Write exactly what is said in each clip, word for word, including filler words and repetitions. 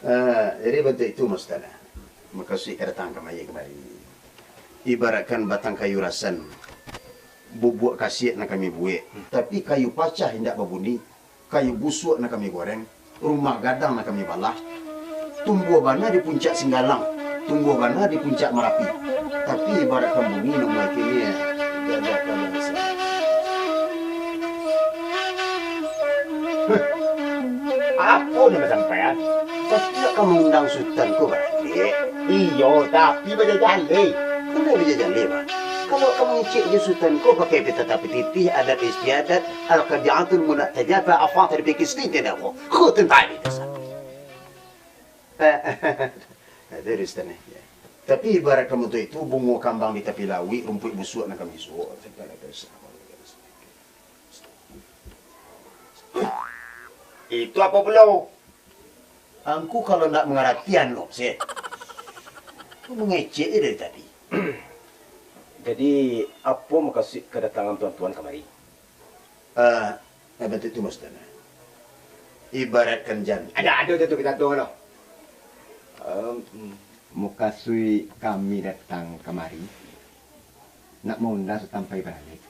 Ah, jadi bantuak itu, Mak Sutan. Mukasuik ka datang kamari, kamari. Ibaratkan batang kayu rasan, bubuak kasiak nan kami buek, tapi kayu pacah indak babuni, kayu busuak nan kami goreng, rumah gadang nan kami balah, tumbuah bana di puncak Singgalang, tumbuah bana di puncak Marapi, tapi ibaratkan bumi nan mulai kini, tiada kayu rasan. Heh. Apo nan basampaian? Tapi nak ka maundang Sutan ko baralek. Iyo, tapi bajajaleh. Kanai bajajaleh, Mak? Kalau ka mangecek jo Sutan ko pakai pitata pititih, adat istiadat, al-qadiatul munatajafa, afan tadi pikir sendiri tidak ko. Ko tentang itu, Sutan. Itu dari Sutan, eh. Tapi ibarat kamu tu itu bungo kambang di tapi lauik, rumpuik busuak nan kami suok. Itu apo pulo? Angku kalau ndak mangaratian lo, se. Mangecek je dari tadi. Jadi, apo mukasuik kadatangan tuan-tuan kamari? Eh, eh, bantuak tu, Mak Sutan. Ibaratkan jan. Ada, ada tu, tu, kita tu, lo. Em, mukasuik kami datang kamari, nak maundang Sutan pai baralek.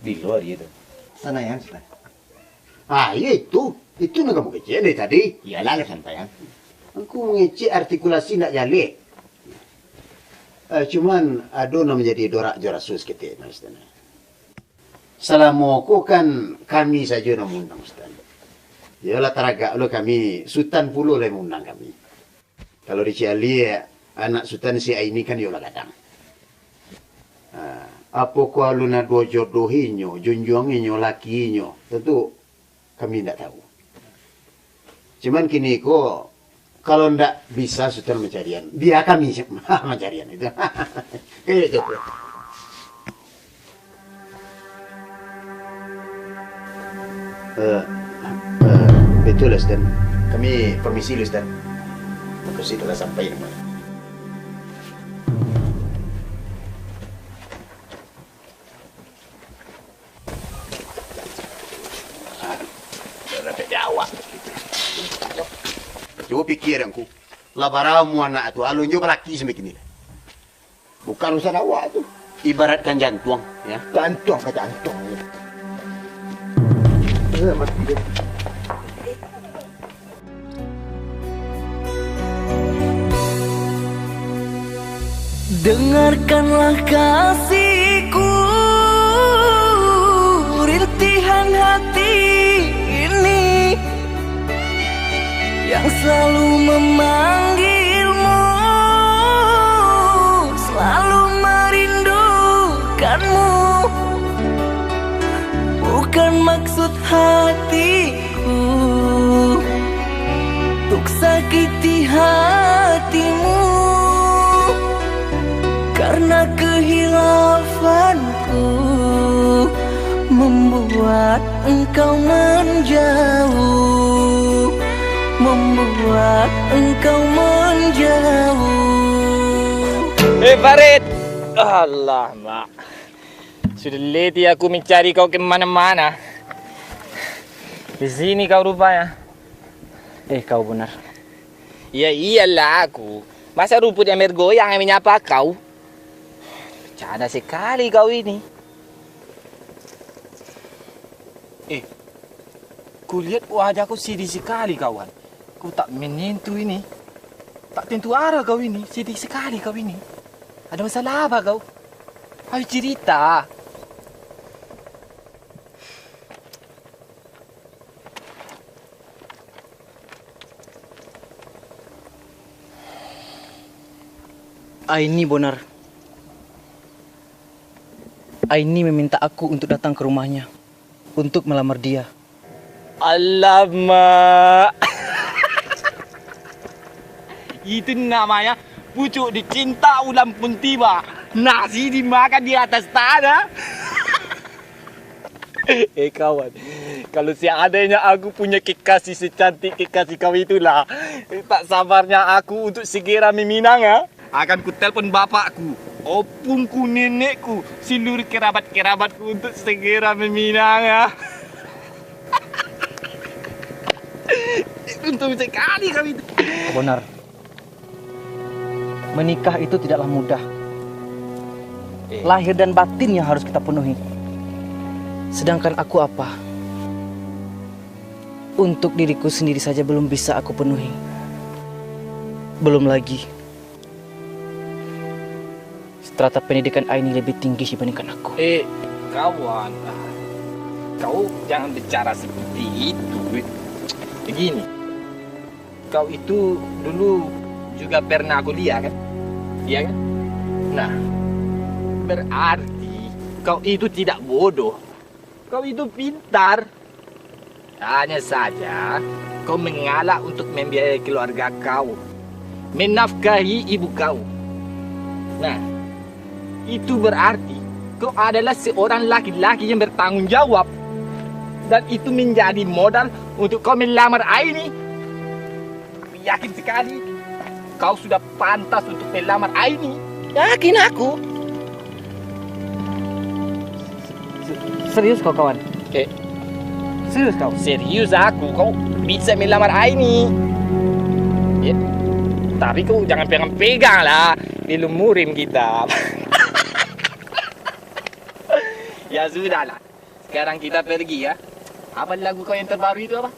Bilo ari tu? Sanayan, Sutan. Ah, iyo itu. Itu nan ka mukecek dari tadi. Iyolah, lah santai, ah. Angku mangecek artikulasi ndak jaleh. Eh, cuman ado nan manjadi dorak jo raso saketek, Mak Sutan. Salamo ko kan kami sajo nan maundang Sutan. Iyolah, taragak lo kami, Sutan pulo lai maundang kami. Kalau di Cialiak, anak Sutan si Aini kan iyolah gadang. Ah, apokoh alun ado jodoh inyo, junjuang inyo, laki inyo, tantu kami indak tahu. Cuman kini ko, kalau ndak bisa Sutan mancarian, bia kami mancarian itu. Itu. Eh, eh, itu lah, Sutan. Kami permisi dulu, Sutan. Mukasuik lah sampai rumah. Cubo pikia, Angku. Lah bara umua anak tu, alun juo balaki sampai kini. Bukan urusan awak tu. Ibaratkan jantuang, ya. Jantuang ka jantuang. Eh, mati dia. Dengarkanlah kasihku, rintihan hati ini yang selalu memanggilmu, selalu merindukanmu. Bukan maksud hatiku untuk sakiti hatimu, karena kehilafanku membuat engkau menjauh, membuat engkau menjauh. Eh, Farid! Alamak. Sudah letih aku mencari kau ke mana-mana. Di sini kau rupanya. Eh, kau benar. Ya iyalah aku. Masa rumput yang bergoyang yang menyapa kau? Bercanda sekali kau ini. Eh, kulihat wajah kau sedih sekali, kawan. Kau tak menentu ini. Tak tentu arah kau ini. Sedih sekali kau ini. Ada masalah apa kau? Ayo cerita. Aini Bonar. Aini meminta aku untuk datang ke rumahnya untuk melamar dia. Alamak. Itu namanya pucuk dicinta ulam pun tiba. Nasi dimakan di atas tanah. Eh kawan, kalau seandainya aku punya kekasih secantik kekasih kau itulah, tak sabarnya aku untuk segera meminang, ah. Akan kutelpon bapakku, opungku, nenekku, seluruh kerabat-kerabatku untuk segera meminang, ah. Untung sekali kami tu. Benar. Menikah itu tidaklah mudah. Eh. Lahir dan batin yang harus kita penuhi. Sedangkan aku apa? Untuk diriku sendiri saja belum bisa aku penuhi. Belum lagi strata pendidikan Aini lebih tinggi dibandingkan aku. Eh, kawan, kau jangan bicara seperti itu. Begini, kau itu dulu juga pernah kuliah, kan? Iya, kan? Nah, berarti kau itu tidak bodoh. Kau itu pintar. Hanya saja, kau mengalah untuk membiayai keluarga kau, menafkahi ibu kau. Nah, itu berarti kau adalah seorang laki-laki yang bertanggung jawab. Dan itu menjadi modal untuk kau melamar Aini. Yakin sekali, kau sudah pantas untuk melamar Aini. Yakin aku. Se-, serius kau, kawan? Eh. Serius kau? Serius aku, kau bisa melamar Aini. Eh, tapi kau jangan pegang-pegang lah, milu murim kita. Ya sudahlah, sekarang kita pergi ya. Apa lagu kau yang terbaru itu apa?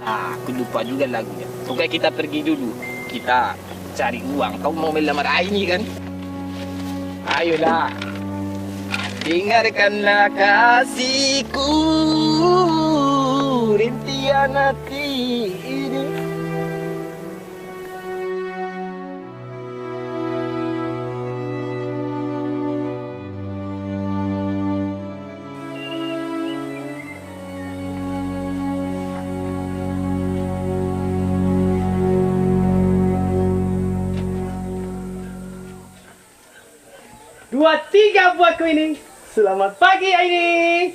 Ah, aku lupa juga lagunya. Pokoknya kita pergi dulu. Kita cari uang. Kau mau melamar Aini kan? Ayolah. Dengarkanlah kasihku, rintihan hati ini. Dua tiga buatku ini. Selamat pagi, Aini.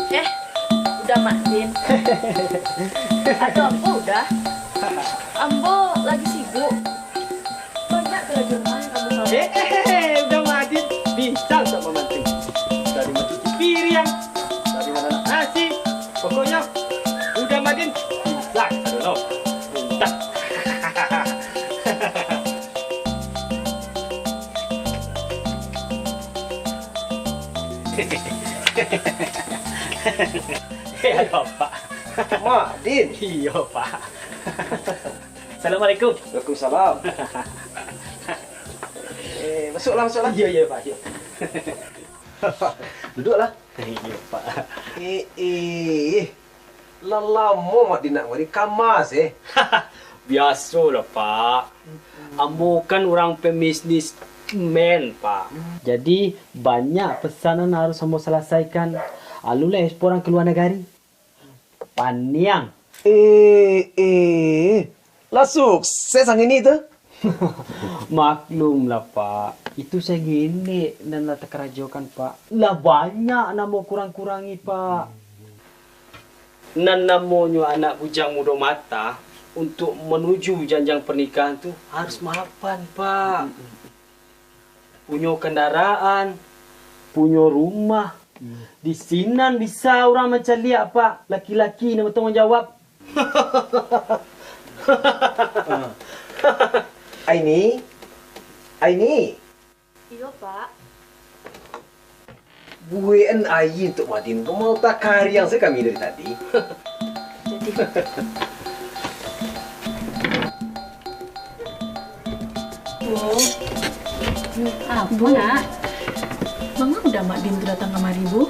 Eh, udah, Mak Din? Atau ambo udah? Ambo lagi sibuk. Banyak kerja rumah yang ambo selalu. Eh, eh, eh, udah, Mak Din. Bisa untuk memancing. Dari mencuci piring, dari memasak nasi. Pokoknya, udah, Mak Din. Bisa, aduh, no. Pintar. Eh, aduh, Pak. Mak Din. Iyo, Pak. Assalamualaikum. Waalaikumsalam. Eh, masuklah, masuklah. Iyo, iyo, Pak, iyo. Duduklah. Iyo, Pak. Eh, eh. Lah lamo Mak Din nak mari, ka ma se? Biasolah, Pak. Ambo kan urang pembisnis man, Pak. Jadi, banyak pesanan harus ambo salasaikan. Alun lah ekspor ka lua nagari. Paniang. Eh, eh. Lah sukses ang ini tu. Maklumlah, Pak. Itu sagenek nan lah takarajokan, Pak. Lah banyak nan ambo kurang-kurangi, Pak. Nan namonyo anak bujang mudo mata, untuk manuju janjang pernikahan tu harus mapan, Pak. Punyo kandaraan, punyo rumah. Di sinan bisa urang mancaliak, Pak, laki-laki nan batangguang jawab. Ah. Aini, Aini. Iyo, Pak. Buekan aia untuak Mak Din tu, mau takariang se kami dari tadi. Jadi. Bu. Apo, Nak? Manga udah Mak Din tu datang kamari, Bu?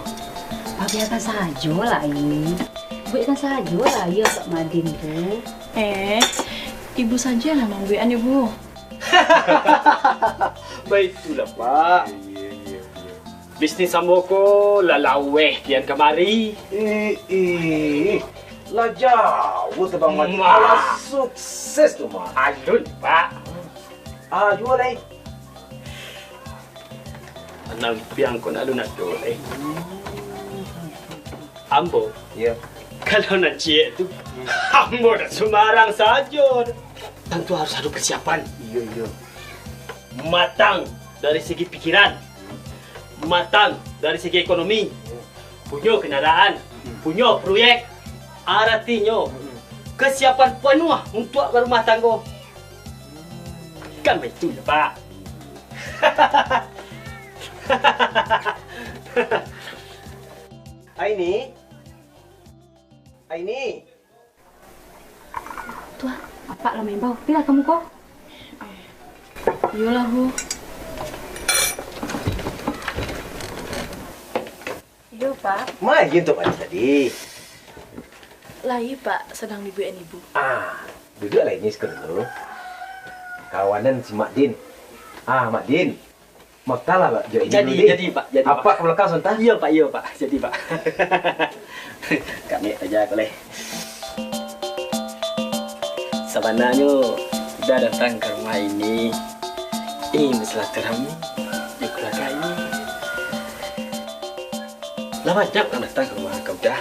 Pabiakan sajo lah, Ai. Buekkan sajo lah, iyo, Kak Mak Din tu. Eh, Ibu sajo nan mambuekan, Ibu. Baitulah, Pak. Iyo, iyo, iyo. Bisnis ambo ko lah laweh kian kamari. Eh, eh, lah jauah tu, Bang Mat. Wah. Alah sukses tu, Mak. Alun, Pak. Ah, juo lai. Anang piang ko nak lunak tu lai. Ambo. Iyo. Kalau nan ciek tu, ambo dak sumbarang sajo. Tantu harus ado persiapan. Iyo, iyo. Matang dari segi pikiran. Matang dari segi ekonomi. Iyo. Punyo kendaraan, hmm, punyo proyek. Aratinyo, hmm, kesiapan penuh untuak barumah tanggo. Kan baitu yo, Pak? Aini. Aini. Tuah, apak lah maimbau. Pilah kamu ko. Iyolah, Bu. Iyo, Pak. Ma agiah untuak Aini tadi? Lai, Pak, sadang dibuekan Ibu. Ah, duduaklah Aini siko dulu. Kawanan si Mak Din. Ah, Mak Din. Makanlah, Pak, jo Aini dulu, Din. Jadi, Pak, jadi, Pak. Apak ka balakang sabanta? Iyo, Pak, iyo, Pak. Jadi, Pak. Kami aja ko lai. Sabananyo, Uda datang ka rumah Aini, ingin basilaturahmi jo kaluarga Aini. Lah banyak urang datang ka rumah ka Uda.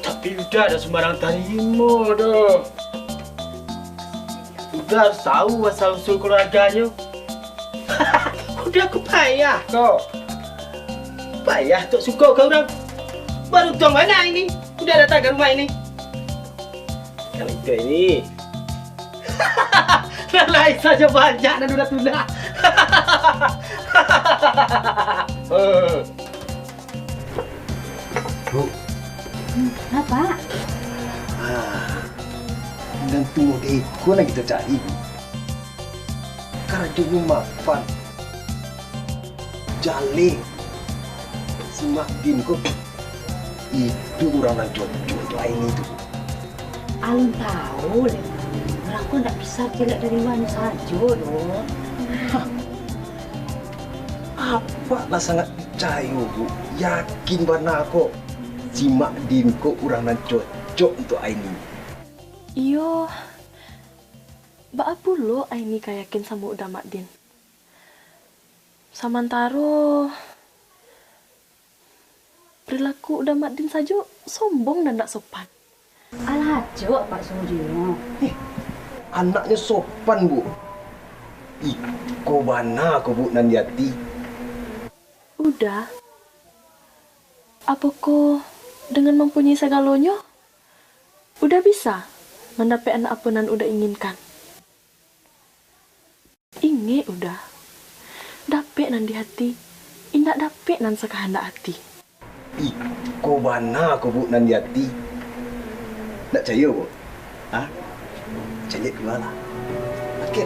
Tapi Uda dak sumbarang tarimo doh. Uda harus tahu asal usul kaluarganyo. Uda ko payah ko. Payah untuak suko ka urang. Baruntuang bana Aini, Uda datang ka rumah Aini. Kalau itu Aini. Nan lain sajo banyak nan Uda tunda. Bu. Hmm, apo? Ah, nan tuo dek iko nan kito cari, Bu. Karajonyo mapan. Jaleh. Si Mak Din ko, itu urang nan cocok untuak Aini tu. Alun tahu, leh. Urang ko ndak bisa caliak dari luanyo sajo doh. Hah. Apak lah sangat picayo, Bu. Yakin bana ko, si Mak Din ko urang nan cocok untuak Aini. Iyo, baa pulo Aini ka yakin samo Uda Mak Din? Samantaro, perilaku Uda Mak Din sajo sombong nan ndak sopan. Alah acok, Pak Suryo. Eh, anaknyo sopan, Bu. Iko bana ko, Bu, nan di ati. Uda, apokoh dengan mampunyai sagalonyo, Uda bisa mandapek anak apo nan Uda inginkan? Ingek, Uda. Dapek nan di hati, indak dapek nan sakahandak hati. Iko bana ko, Bu, nan di hati. Ndak cayo, Bu? Ha? Caliak kalua lah. Oke.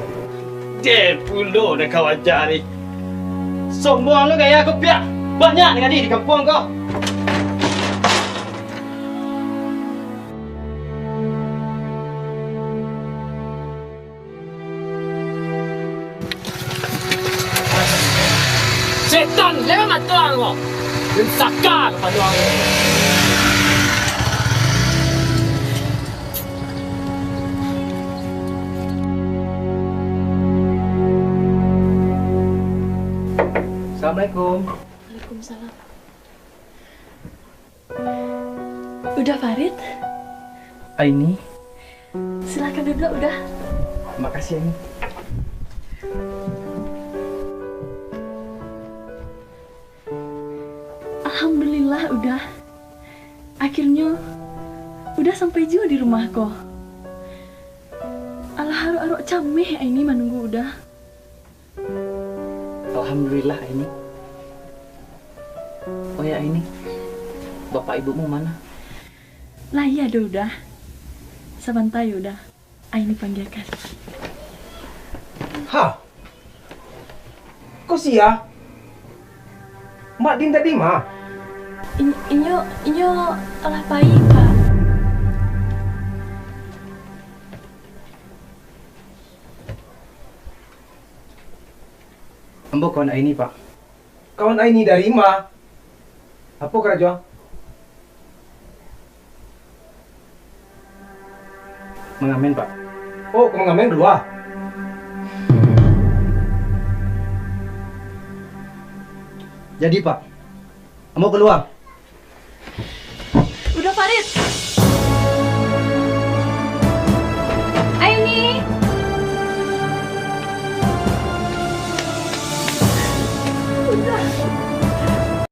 Deh, pulo dah kau ajari. Sombong lo gaya kau, Piak. Banyak nan jadi di kampuang ko. Setan, lewat mato ang ko. Den saka kapalo ang ko. Assalamualaikum. Waalaikumsalam. Uda Farid? Aini. Silakan duduk, Uda. Makasih, Aini. Alhamdulillah, Uda. Akhirnyo, Uda sampai juo di rumah ko. Alah, arok-arok cameh Aini manunggu Uda. Alhamdulillah, Aini. Oh ya, Aini, bapak ibumu mana? Lai ado, Uda. Sabanta yo, Uda. Aini panggiakan. Ha? Ko sia? Mak Din tadi ma? In-, inyo, inyo alah pai, Pak. Ambo kawan Aini, Pak. Kawan Aini dari ma? Apo karajo? Mangamen, Pak. Oh, ka mangamen kalua. Jadi, Pak, ambo kalua. Uda Farid!